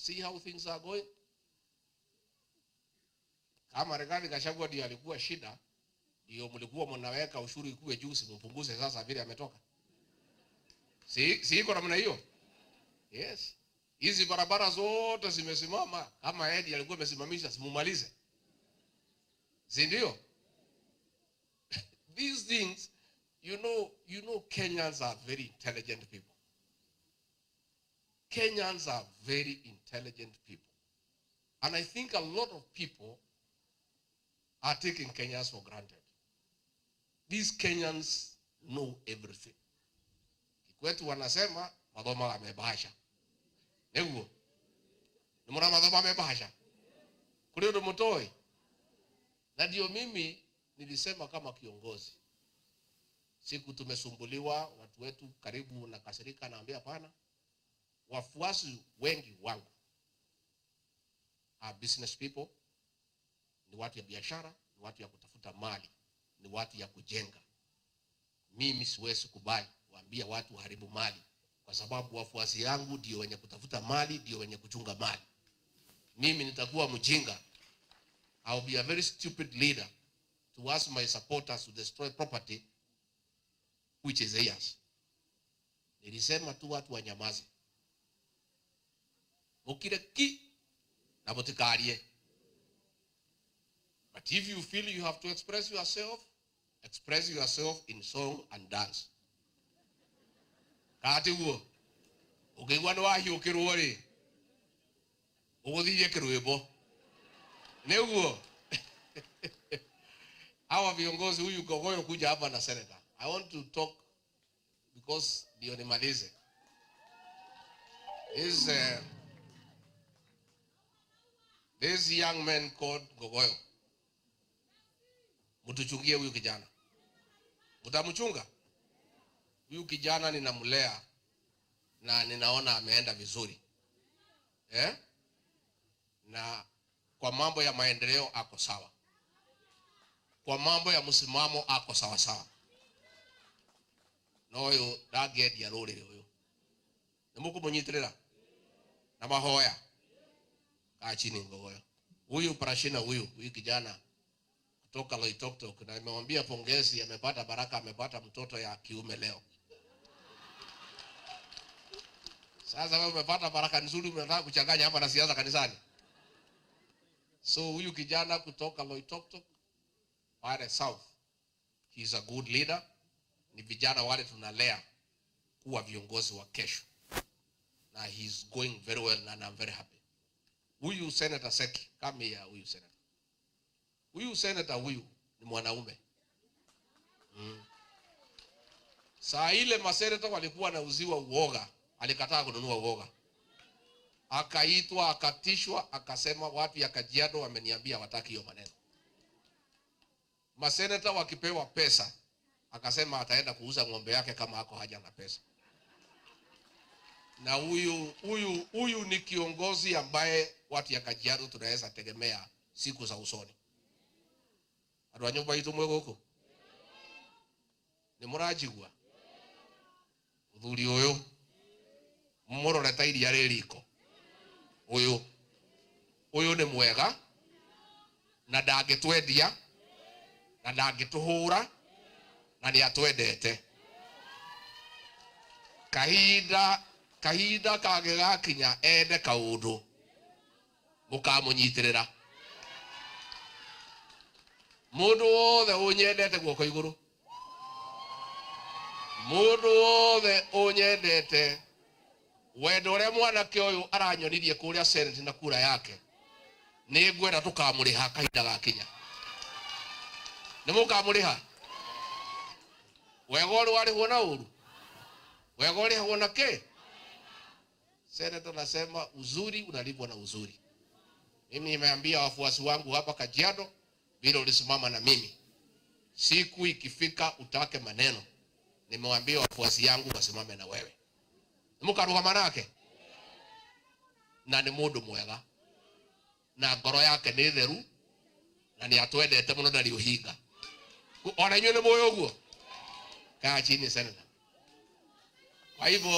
See how things are going. Kama Rigathi Gachagua ndio alikuwa shida, ndio mlikuwa mnaweka ushuru ikuwe juu, si mpunguze sasa vile ametoka. Si iko namna hiyo? Yes. Hizi barabara zote zimesimama, kama Edi alikuwa amesimamisha, simumalize. Si ndio? These things, you know Kenyans are very intelligent people. Kenyans are very intelligent people. And I think a lot of people are taking Kenyans for granted. These Kenyans know everything. Kikwetu wanasema mathoma amebahasha. Niguo. Nĩ mũramathoma mebahasha. Kuri ũndũ mũtoĩ. Na ndio mimi nilisema kama kiongozi. Siku tumesumbuliwa, watu wetu karibu na kasirika, naambia hapana. Wafuasi wengi wangu are business people, ni watu ya biashara, ni watu ya kutafuta mali, ni watu ya kujenga. Mimi siwezi kubali kuambia watu haribu mali, kwa sababu wafuasi yangu ndio wenye kutafuta mali, ndio wenye kuchunga mali. Mimi nitakuwa mjinga. I will be a very stupid leader to ask my supporters to destroy property which is theirs. Nilisema tu watu wanyamaze, mukire ki na mutikarie. But if you feel you have to express yourself, express yourself in song and dance. Kati guo ũngĩigua nĩ wahiũkĩrwo rĩ, ũgũthirie kĩrwĩmbo nĩguo. Hawa viongozi, huyu Kogoyo kuja hapa na senator. I want to talk because ndio nimalize. This young man called Gogoyo. Mtuchungie huyu kijana. Mtamchunga? Huyu kijana ninamlea na ninaona ameenda vizuri. Eh? Na kwa mambo ya maendeleo ako sawa. Kwa mambo ya msimamo ako sawa sawa. No uyu ndangĩendia rũrĩrĩ ũyũ. Nĩ mũkũmũnyitĩrĩra na mahoya. Kaa chini, Ngogoyo. Huyu Parashina, huyu kijana kutoka Loitoktok, na nimemwambia pongezi, amepata baraka, amepata mtoto ya kiume leo. Sasa wewe umepata baraka nzuri, unataka kuchanganya hapa na siasa kanisani. So huyu kijana kutoka Loitoktok pale South, he is a good leader. Ni vijana wale tunalea kuwa viongozi wa kesho, na he is going very well and I'm very happy. Huyu Senator Seki, kama ya huyu senator. Huyu senator huyu ni mwanaume. Saa ile maseneta walikuwa wanauziwa uoga, alikataa kununua uoga. Akaitwa, akatishwa, akasema watu ya Kajiado wameniambia wataki hiyo maneno. Maseneta wakipewa pesa, akasema ataenda kuuza ng'ombe yake kama ako haja na pesa. Na huyu ni kiongozi ambaye watu ya Kajiado tunaweza tegemea siku za usoni. Andũ a nyũmba itũ mwĩ gũkũ nĩ mũranjigua? Mũthuri ũyũ mũrore ta iria rĩ riko. Ũyũ nĩ mwega na ndangĩtwendia na ndangĩtũhũra na nĩ atwendete. Kahinda kangĩgakinya ende kaũndũ, mũkamũnyitĩrĩra. Mũndũ wothe ũnyendete, guoko igũrũ. Mũndũ wothe ũnyendete, wendo ũrĩa mwanake ũyũ aranyonirie kũrĩa Senate na kura yake, nĩ ngwenda tũkamũrĩha kahinda gakinya. Nĩ mũkamũrĩha? Wega ũrĩ warĩhwo na ũru, wega ũrĩhagwo na kĩ? Senator nasema uzuri unalipwa na uzuri. Mimi nimeambia wafuasi wangu hapa Kajiado, vile ulisimama na mimi, siku ikifika utake maneno, nimewaambia wafuasi yangu wasimame na wewe. Mukarugama nake na nĩ mũndũ mwega na ngoro yake nĩ theru na nĩ atwendete mũno, ndarĩ ũhinga. Ona inyuĩ nĩ mũĩ ũguo. Kaa chini, senator. Kwa hivyo